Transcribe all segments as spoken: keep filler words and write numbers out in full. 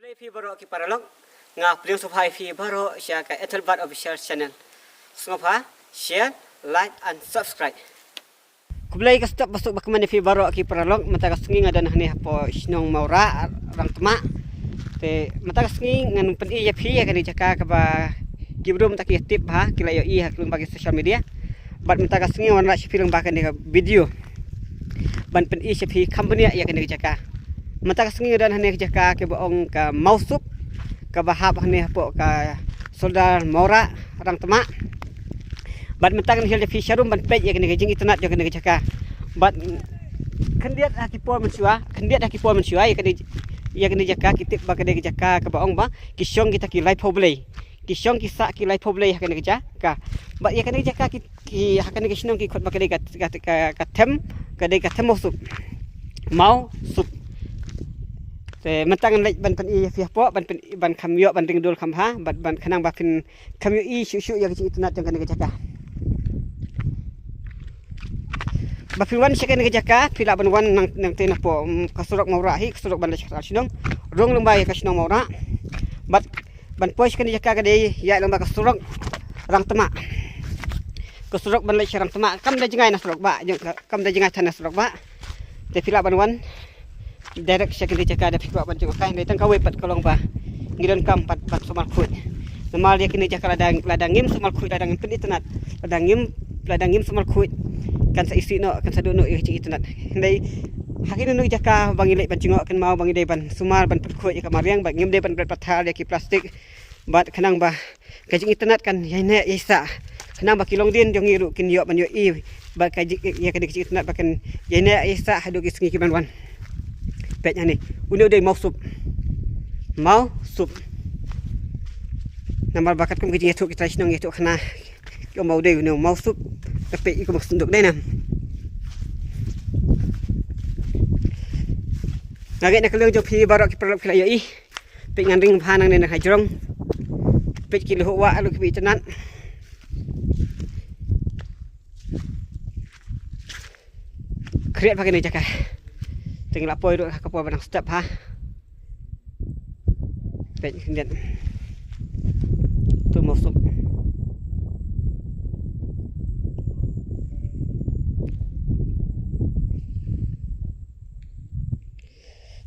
Khublei phi baroh ki paralok, nga pdiang sngewbha ïa phi baroh sha ka Ethelbert Official Channel. Sngewbha share, like and subscribe. Khublei ka step ba suk ba kmen ïa phi baroh ki paralok, mynta ka sngi nga don hangne hapoh shnong Mawrah, Rangtma. Te mynta ka sngi ngan pyni ïa phi ïa kane ka jaka kaba ki briew mynta ki ïa tip bha, ki la ïohi ha ki lyngba ki social media. Bad mynta ka sngi wan rah sha phi lyngba kane ka video ban pyni sha phi kham bniah ïa kane ka jaka. Mynta ka sngi nga don hangne ka jaka kaba ong ka Mawsup, kaba hap hangne hapoh ka Soldar Mawrah, Rangtma. Bad mynta ngan hiar ïa phi sharum ban peit ïa kane ka jingitynnad jong kane ka jaka. Bad khyndiat ha ki por mynshuwa, khyndiat ha ki por mynshuwa ïa kane, ïa kane ka jaka ki tip ba kane ka jaka kaba ong ba ki shong kita ki laiphew blei. Ki shong ki sah ki laiphew blei ha kane ka jaka. Bad ïa kane ka jaka ki, ki ha kane ka shnong ki khot ba ka dei ka, ka, ka, ka them, ka dei ka them Mawsup. Mawsup. Te mynta ngan leit ban pyni ïa phi hapoh, ban pyn, ban kham ïoh ban ring dul kham bha, ban, ban khnang ba phin kham ïohi shuh shuh ïa ka jingitynnad jong kane ka jaka. Ba phi wan sha kane ka jaka phi lah ban wan nang, nangtei napoh, mm, ka surok Mawrah hi, ka surok ban leit sha ka shnong. Rung lyngba ïa ka shnong Mawrah. Bad ban poi sha kane ka jaka ka dei ïaid lyngba ka surok Rangtma. Ka surok ban leit sha Rangtma kam da jngai na surok ba, jong ka, kam da jngai than na surok ba. Te phi lah ban wan direct sha kane ka jaka da phi kwah ban jngohkai, hynrei tang kawei pat ka long ba ngi donkam pat ban sumar khuid. Namar ïa kane ka jaka lada, lada ngim sumar khuid, lada ngim pynitynnad, lada ngim, lada ngim sumar khuid, kan sa isih noh, kan sa duh noh ïa ka jingitynnad. Hynrei ha kine kine ki jaka ba ngi leit ban jngoh, kynmaw ba ngi dei ban sumar, ban pynkhuid ïa ka mariang, ba ngim dei ban bret pathar ïa ki plastik. Bad khnang ba ka jingitynnad kan ïaineh ïaisah, khnang ba ki longdien jong ngi ruh kin ïoh ban ïohi ba ka ji-, ïa kane ka jingitynnad ba kan ïaineh ïaisah haduh ki sngi ki ban wan. Peit hangne, une u dei Mawsup. Mawsup. Namar ba katkum ka jingïathuh ki trai shnong, ïathuh khana, ki ong ba u dei une u Mawsup. Te peit i kum ka synduk dei na. Nga ngeit na ka liang jong phi baroh ki paralok phi la ïohi. Peit ngan ring bha nangne na ka jrong. Peit ki luh wah, luh ki bit itynnad. Khriat bha kane ka jaka. Te ngi la poi ruh ha ka por ba nang step ha. Peit khyndiat. Tu Mawsup.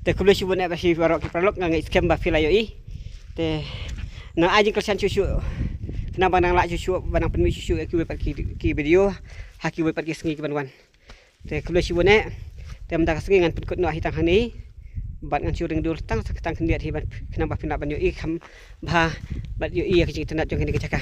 Te khublei shibun eh ba phi baroh ki paralok, nga ngeit skhem ba phi la ïohi. Te nang ai jingkyrshan shuh shuh, khnang ba nang lah shuh shuh, ba nang pynmih shuh shuh ïa kiwei pat ki, ki video ha kiwei pat ki sngi ki ban wan. Te khublei shibun eh. Te mynta ka sngi ngan pynkut noh hi tang hangne, bad ngan shu ring dur tang sa, tang khyndiat hi ban, khnang ba phin lah ban ïohi kham bha, bad ïohi ïa ka jingitynnad jong kane ka jaka.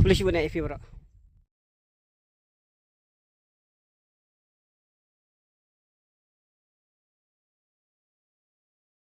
Khublei shibun ïa phi baroh.